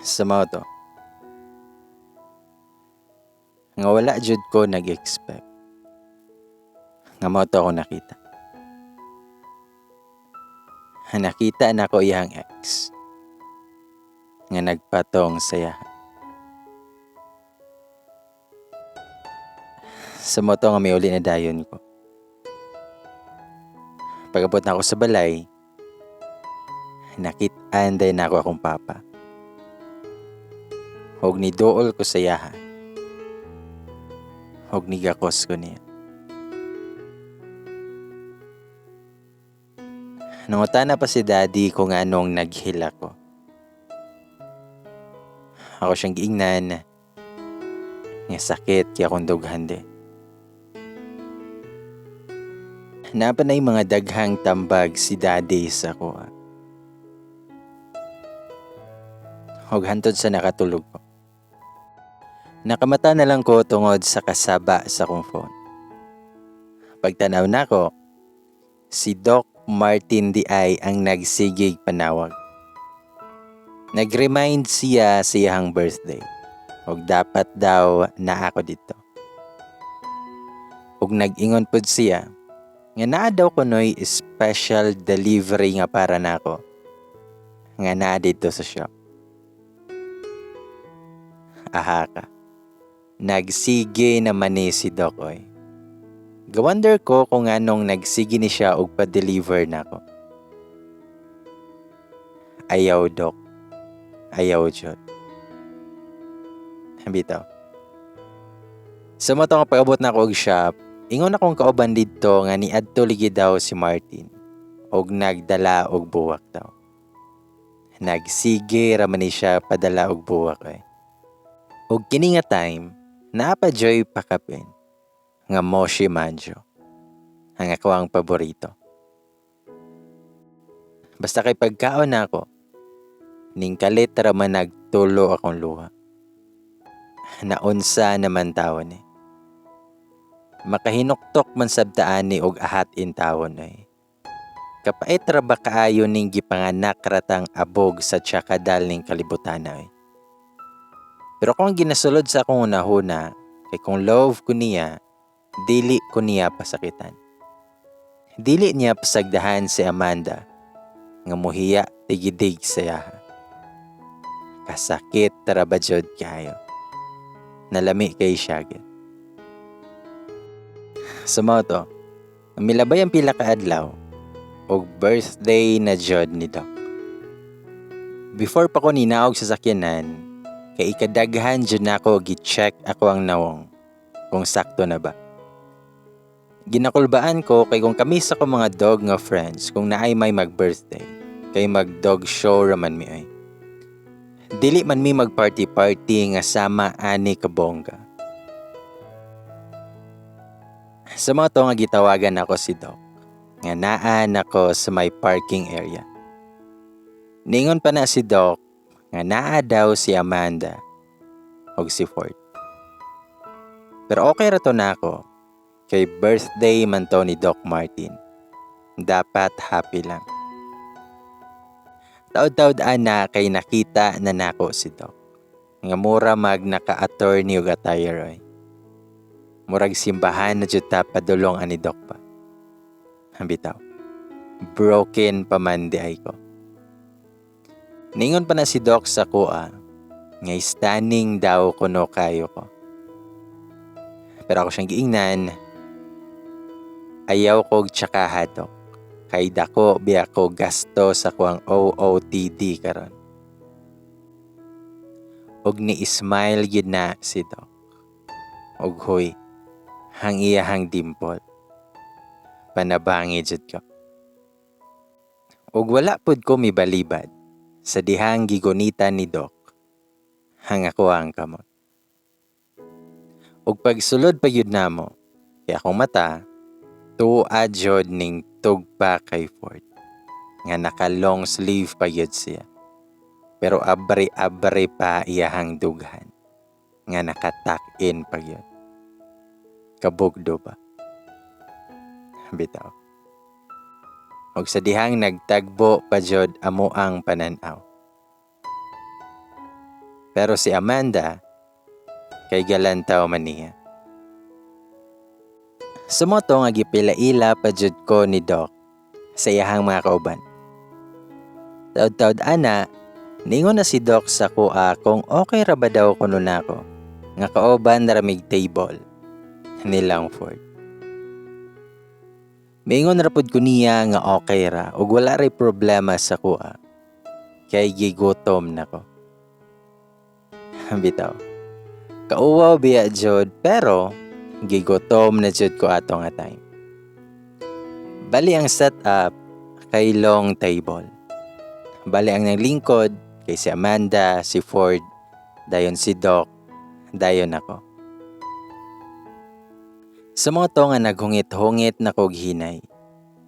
Sa mao to nga wala jud ko nag-expect nga mao to ako nakita. Nakita nako iyang ex nga nagpatong sa iyaha. Sa mao to nga miuli na dayon ko. Pag-abot nako sa balay, nakit-an dayon nako akong papa. Ug niduol ko sa iyaha. Ug nigakos ko niya. Nangutana pa si Daddy kung anong naghila ko. Ako siyang giingnan nga sakit kay akong dughan di. Naa pa na'y mga daghang tambag si Daddy sa akoa. Ug hantod sa nakatulog ko. Nakamata na lang ko tungod sa kasaba sa akong phone. Pagtanaw nako, si Doc Martin diay ang nagsigig panawag. Nag-remind siya sa iyang birthday ug dapat daw naa ako didto. Ug nag-ingon pud siya nga naa daw kunoy special delivery nga para nako nga naa didto sa shop. Aha ka. Nagsige naman ni si Doc oy. Gawonder ko kung anong nagsige ni siya og pa-deliver nako. Ayaw, Doc. Ayaw jud. Bitaw. Sa mao to nga pag-abot nako og shop, ingon akong kauban didto nga niadto ligi daw si Martin og nagdala og buwak daw. Nagsige ra man ni siya padala og buwak oy. Og kini nga time, naa pa joy pakapin nga Moshi Manjo ang ako ang paborito. Basta kay pagkaon nako, ning kalit ra man nagtulo akong luha. Naunsa naman tawon eh. Makahinuktok man sabta ani og ahat in tawon eh. Kapait ra ba kaayo ning gipanganak ratang abog sa tiyakadal ning kalibutan eh. Pero kung ginasulod sa akong hunahuna, kay kung love ko niya, dili ko niya pasakitan. Dili niya pasagdahan si Amanda nga muhiya tigidig sa iyaha. Kasakit ra ba jud kaayo. Nalami kay siya gid. Sa mao to, milabay ang pila ka adlaw og birthday na jud ni Doc. Before pa ko ninaog sa sakyanan, kay ikadaghan jud nako gi-check ako ang nawong kung sakto na ba. Ginakulbaan ko kay kung kami sa akong mga dog nga friends kung naay may mag-birthday, kay mag-dog show raman mi ay. Dili man mi mag-party-party nga sama ani kabongga. Sa mga to nga gitawagan ako si Doc, nga naa nako sa may parking area. Ningon pa na si Doc nga naa daw si Amanda og si Ford. Pero okay ra to nako, kay birthday man to ni Doc Martin. Dapat happy lang. Taod-taod ana kay nakita na nako si Doc. Nga mura mag naka-attorney og attire oy. Murag simbahan na jud ta padulong ani Doc pa. Bitaw. Broken pa man di ay ko. Ningon pa na si Doc sa kuha, nga stunning daw kuno kayo ko. Pero ako siyang giingnan, ayaw kog tsakaha, Doc. Kay dako biya ko gasto sa kuang OOTD karon. Og ni-smile gyud na si Doc. Og huy, hang iyahang dimple. Panabangi jud ko. Og wala pud ko mibalibad sa dihang gigunitan ni Doc. Hang ako ang kamot. Og pagsulod pa gyud namo, kay akong mata, tuad jud ning tugpa kay Ford. Nga naka long sleeve pa gyud siya. Pero abri-abri pa iyahang dughan. Nga naka-tuck in pa gyud. Kabugdo ba? Bitaw. Og sa dihang nagtagbo pa jud amo ang pananaw. Pero si Amanda, kay galantaw man niya. Sa mao to nga gipilaila pa jud ko ni Doc sa iyahang mga kauban. Taod-taod ana, ningon na si Doc sa kuha kung okay ra ba daw kuno nako nga kauban ra mig table ni Langford. Miingon ra pud ko niya nga okay ra ug wala ray problema sa kuha kay gigutom nako. Bitaw. Kauwaw biya jud, pero gigutom na jud ko ato nga time. Bali ang setup kay long table. Bali ang naglingkod kay si Amanda, si Ford, dayon si Doc, dayon ako. Sa mao to nga naghungit-hungit na kog hinay.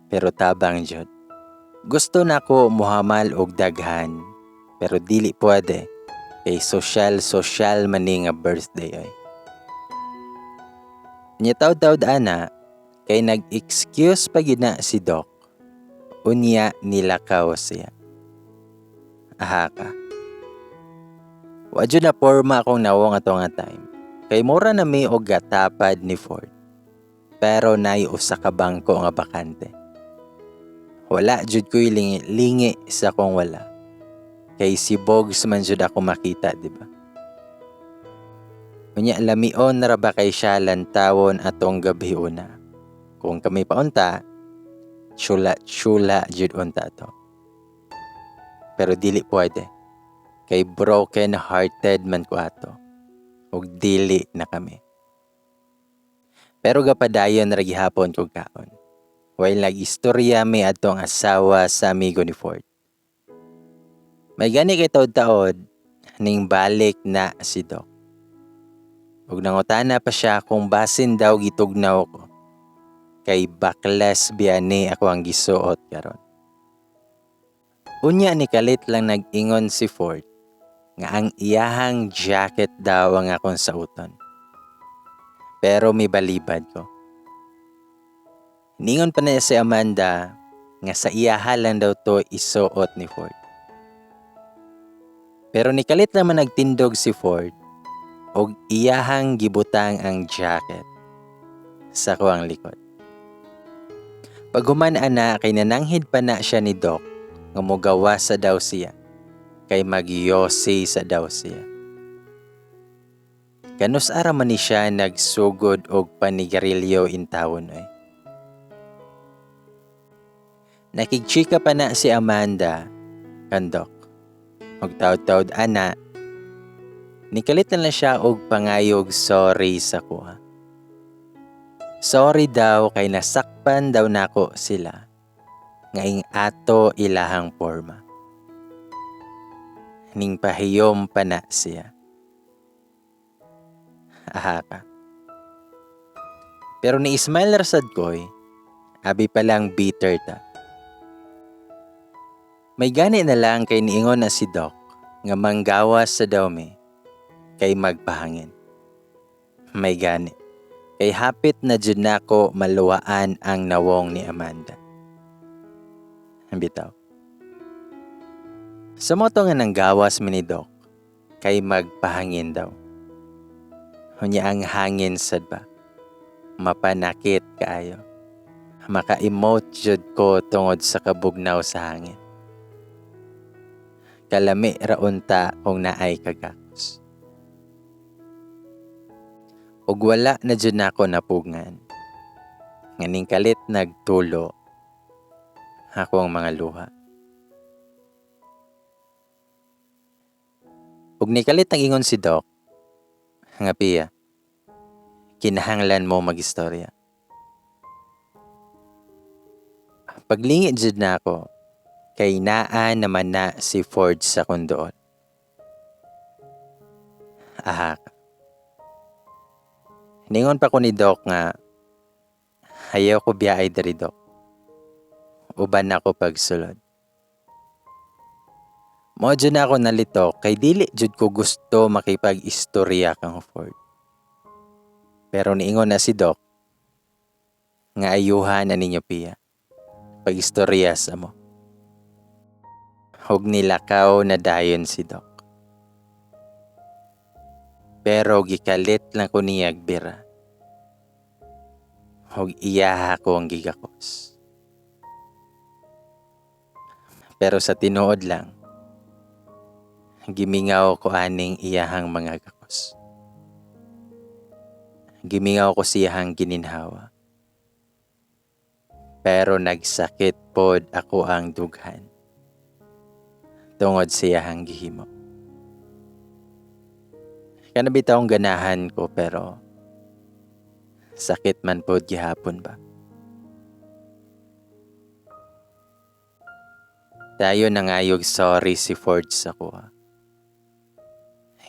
Pero tabang jud. Gusto nako muhamal og daghan, pero dili pwede kay social-social man ni nga birthday ay. Nya taod-taod ana kay nag-excuse pa gyud na si Doc. Unya nilakaw siya. Aha ka. Wa jud na porma akong nawong ato nga time. Kay mura na mi og gatapad ni Ford. Pero naay usa ka bangko nga bakante. Wala jud ko'y lingi-lingi sa kung wala. Kay si Bogs man jud ako makita, di ba? Unya lamion ra ba kay siya lantawon atong gabi una. Kung kami pa unta, chula-chula jud unta to. Pero dili pwede. Kay broken hearted man ko ato. Ug dili na kami. Pero gapadayon ra gihapon kog kaon. While nag-istorya mi atong asawa sa amigo ni Ford. May gani kay taod-taod ning balik na si Doc. Ug nangutana pa siya kung basin daw gitugnaw ko. Kay backless biya ni ako ang gisuot karon. Unya ni kalit lang nag-ingon si Ford nga ang iyahang jacket daw ang akong sauton. Pero may balibad ko. Ningon pa na si Amanda nga sa iyaha lang daw to isuot ni Ford. Pero nikalit naman nagtindog si Ford og iyahang gibutang ang jacket sa kuang likod. Paghuman ana kay nananghid pa na siya ni Doc nga mogawa sa daw siya kay magyosi sa daw siya. Kanus ara man ni siya nagsugod og panigarilyo intawon oy. Nakigchika pa na si Amanda kan Doc. Og taod-taod ana, nikalit na lang siya og pangayog sorry sa kuha. Sorry daw kay nasakpan daw nako sila ngaing ato ilahang porma. Ning pahiyom pa na siya. Aha ka. Pero ni Ismail rasad koy, abi pa lang bitter ta. May gani na lang kay niingon na si Doc nga manggawas sa daw mi kay magpahangin. May gani kay hapit na jud nako maluwaan ang nawong ni Amanda. Bitaw. Sa mao to nga nanggawas mi ni Doc kay magpahangin daw. Unya ang hangin sad ba? Mapanakit kaayo. Maka-emote jud ko tungod sa kabugnaw sa hangin. Kalami ra unta kung naay kagakos. Ug wala na jud nako napugngan. Nganing kalit nagtulo ako ang mga luha. Ug nikalit ang ingon si Doc, nga Pia, kinahanglan mo magistorya. Paglingit jud na ako, kay naa naman na si Ford sa kondoon. Aha. Ningon pa ko ni Doc nga, ayaw ko biyahe diri, Doc. Uban ako pagsulod. Mao jud na ako nalito kay dili jud ko gusto makipag-istorya kang Ford. Pero niingon na si Doc nga ayuhan na ninyo, Pia. Pag-istorya sa mo. Hug nilakaw na dayon si Doc. Pero gikalit lang ko niyag bira. Og iyaha ko ang gigakos. Pero sa tinuod lang, gimingaw ko aning iyahang mga gakos. Gimingaw ko siyahang gininhawa. Pero nagsakit pod ako ang dughan tungod siyahang gihimo. Kana bitawng ganahan ko pero sakit man pod gihapon ba. Tayo nangayog sorry si Ford sa kuha.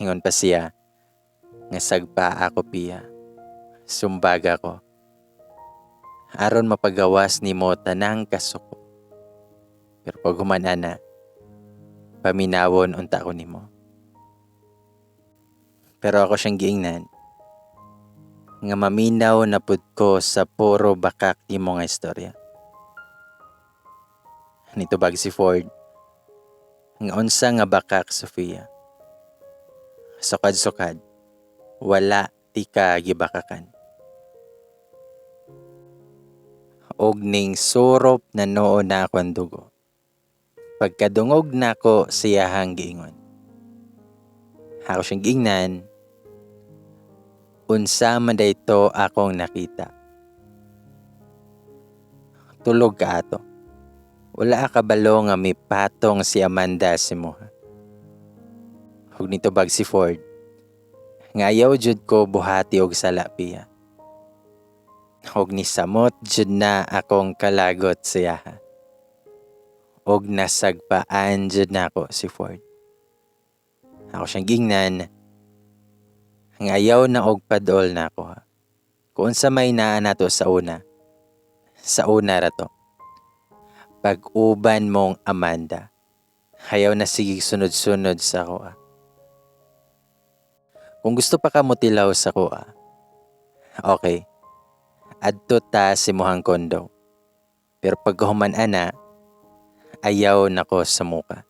Ingon pa siya nga sagpa ako piya. Sumbaga ko. Aron mapagawas nimo tanang kasuko. Pero pag human ana, paminawon unta ko nimo. Pero ako siyang giingnan nga maminaw na pud ko sa puro bakak nimo nga istorya. Nitubag si Ford nga unsa nga bakak, Sofia. Sukad-sukad, wala tika gibakakan. Og ning surop na noo na ako ang dugo. Pagkadungog nako siyahang giingon. Ako siyang giingnan, unsa man dayto akong nakita. Tulog ka ato. Wala ka kabalo nga mipatong si Amanda sa imuha. Ug nitubag si Ford nga ayaw jud ko buhati og sala, Pia. Og nisamot jud na akong kalagot siya. Og nasagpaan jud nako si Ford. Ako siyang gingnan nga ayaw na og padol nako ha. Kung unsa may naa nato sa una ra to. Pag-uban mong Amanda, ayaw na sige sunod-sunod sa ako ah. Kung gusto pa ka motilaw sa ko ah, okay, adto ta sa imuhang kondo. Pero pag human ana, ayaw nako sa muka.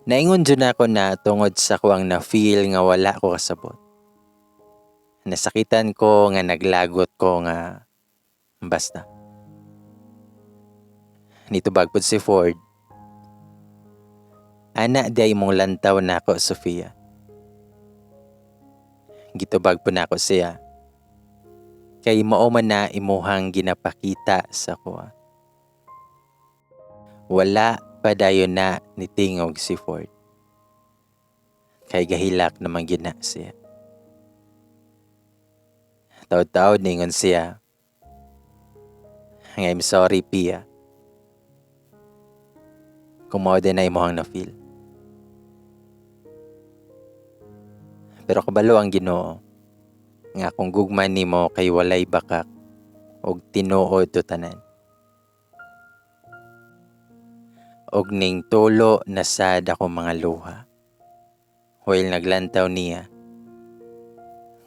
Naingon jud ako na tungod sa kuang na-feel nga wala ko kasabot. Nasakitan ko nga naglagot ko nga basta. Nitubag pod si Ford. Ana di ay mong lantaw nako, Sofia. Gitubag po nako siya. Kay mao man na imuhang ginapakita sa kuha. Wala pa dayon na nitingog si Ford. Kay gahilak naman gina siya. Taod-taod ningon siya. I'm sorry, Pia. Kung mao din na imuhang na-feel. Pero kabalo ang Ginoo nga kung gugma nimo kay walay bakak og tinuod to tanan. Og ning tulo na sad ako mga luha. While naglantaw niya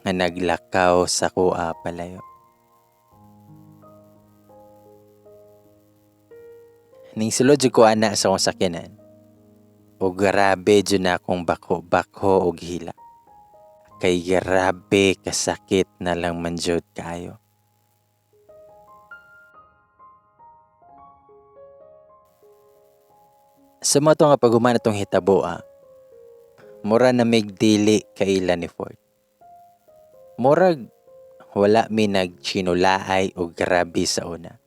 nga naglakaw sa kuha palayo. Ning sulod jud ko ana sa akong sakyanan. Og grabe jud na akong bako-bako og hila. Kay grabe kasakit na lang man jud kaayo. Sa mga to nga paghuman atong hitabo, mura na mig dili kaila ni Ford. Murag wala mi nagchinulaay og grabe sa una.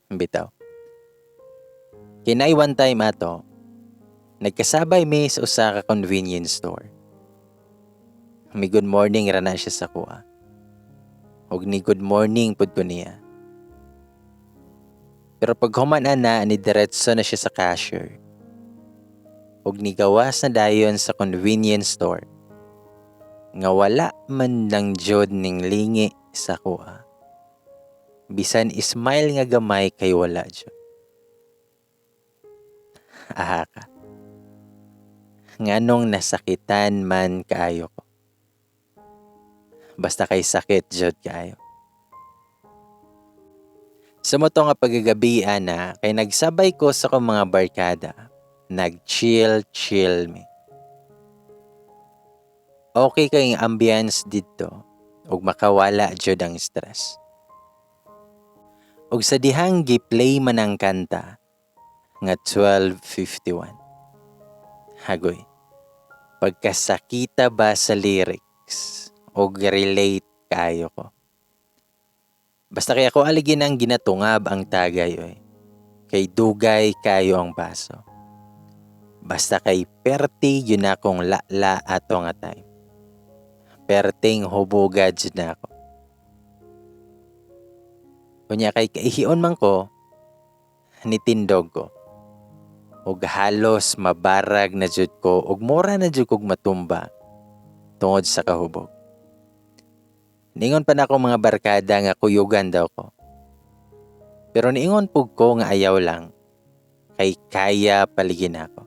Bitaw. Kinay one time ato, nagkasabay mi sa usa ka convenience store. May good morning ra na siya sa kuha. Og ni good morning pud ko niya. Pero pag human ana, ni diretso na siya sa cashier. Og nigawas na dayon sa convenience store. Nga wala man lang jud ning lingi sa kuha. Bisan smile nga gamay kay wala jud. Aha ka. Nganong nasakitan man kaayo ko. Basta kay sakit jud kaayo. Sa mo to nga pagagabi ana, kay nagsabay ko sa akong mga barkada. Nag-chill-chill mi. Okay kay ang ambience didto ug makawala jud ang stress. Ug sa dihang gi-play man ang kanta nga 12:51. Hagoy. Pagkasakita ba sa lyrics og relate kaayo ko. Basta kay ako aligin ang ginatungab ang tagay oy. Kay dugay kayo ang paso. Basta kay perti yun akong lala ato nga time. Perting hubugad jud na ako. Unya kay kaihion man ko, nitindog ko. Ug halos mabarag na jud ko ug mura na jud kog matumba tungod sa kahubog. Niingon pa nako mga barkada nga kuyugan daw ko. Pero niingon pug ko nga ayaw lang, kay kaya paligin ako.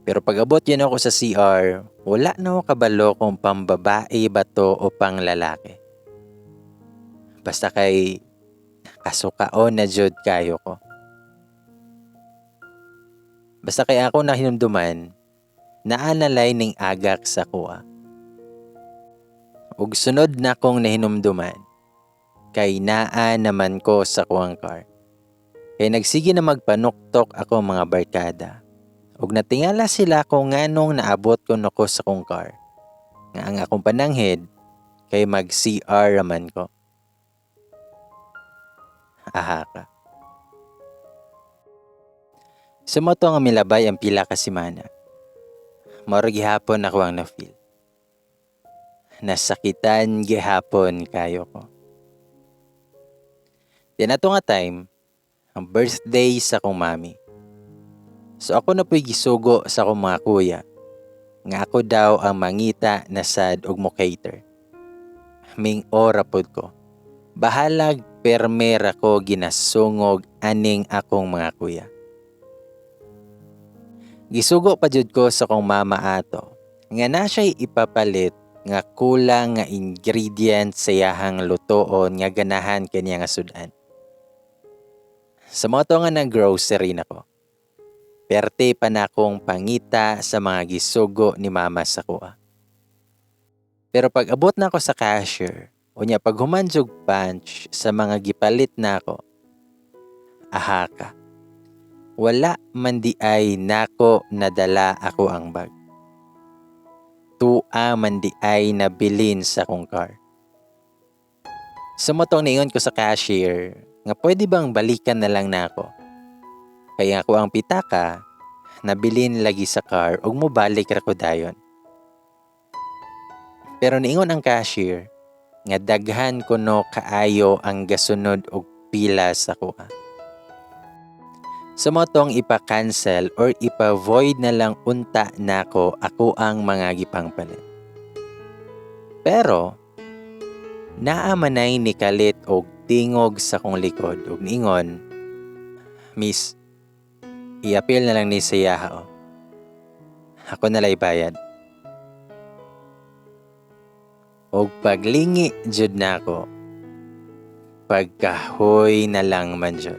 Pero pag-abot yun ako sa CR, wala na ako kabalo kung pambabae ba to o pang lalaki. Basta kay kasukaon na jud kayo ko. Basta kay ako nahinumduman, naanalay ning agak sa kuha. Ug sunod na kong nahinumduman, kay naa naman ko sa kuwang car. Kay nagsige na magpanuktok ako mga barkada. Ug natingala sila kung nganong naabot ko nako sa kong car. Nga ang akong pananghid kay mag CR raman ko. Aha ka. Sa mao to nga milabay ang pila ka semana. Mao ra gihapon ako ang na-feel. Nasakitan gihapon kayo ko. Then ato nga time, ang birthday sa akong mami. So ako na po'y gisugo sa akong mga kuya nga ako daw ang mangita na sad og mo cater. Ming ora pod ko. Bahalag perme ra ko ginasungog aning akong mga kuya. Gisugo pa jud ko sa akong mama ato nga na siya'y ipapalit nga kulang nga ingredient sa iyahang lutoon nga ganahan kaniya nga sudan. Sa mao to nga nag-grocery na ko. Perte pa na akong pangita sa mga gisugo ni mama sa kuha. Pero pag abot na ako sa cashier, unya pag human jug punch sa mga gipalit na ako, aha ka. Wala man di ay nako nadala ako ang bag. Tua man di ay nabilin sa akong car. Sa mao tong niingon ko sa cashier, nga pwede bang balikan na lang nako? Kaya ako ang pitaka, nabilin lagi sa car ug mobalik ra ko dayon. Pero niingon ang cashier, nga daghan kuno kaayo ang gasunod og pila sa kuha. Sa mao tong ipa-cancel or ipa-void na lang unta nako ako ang mga gipangpalit. Pero naa manay ni kalit og tingog sa kong likod ug niingon, "Miss, i-appeal na lang ni sa iyaha o. Ako na lay bayad." Og paglingi jud nako, pagkahoy na lang man jud.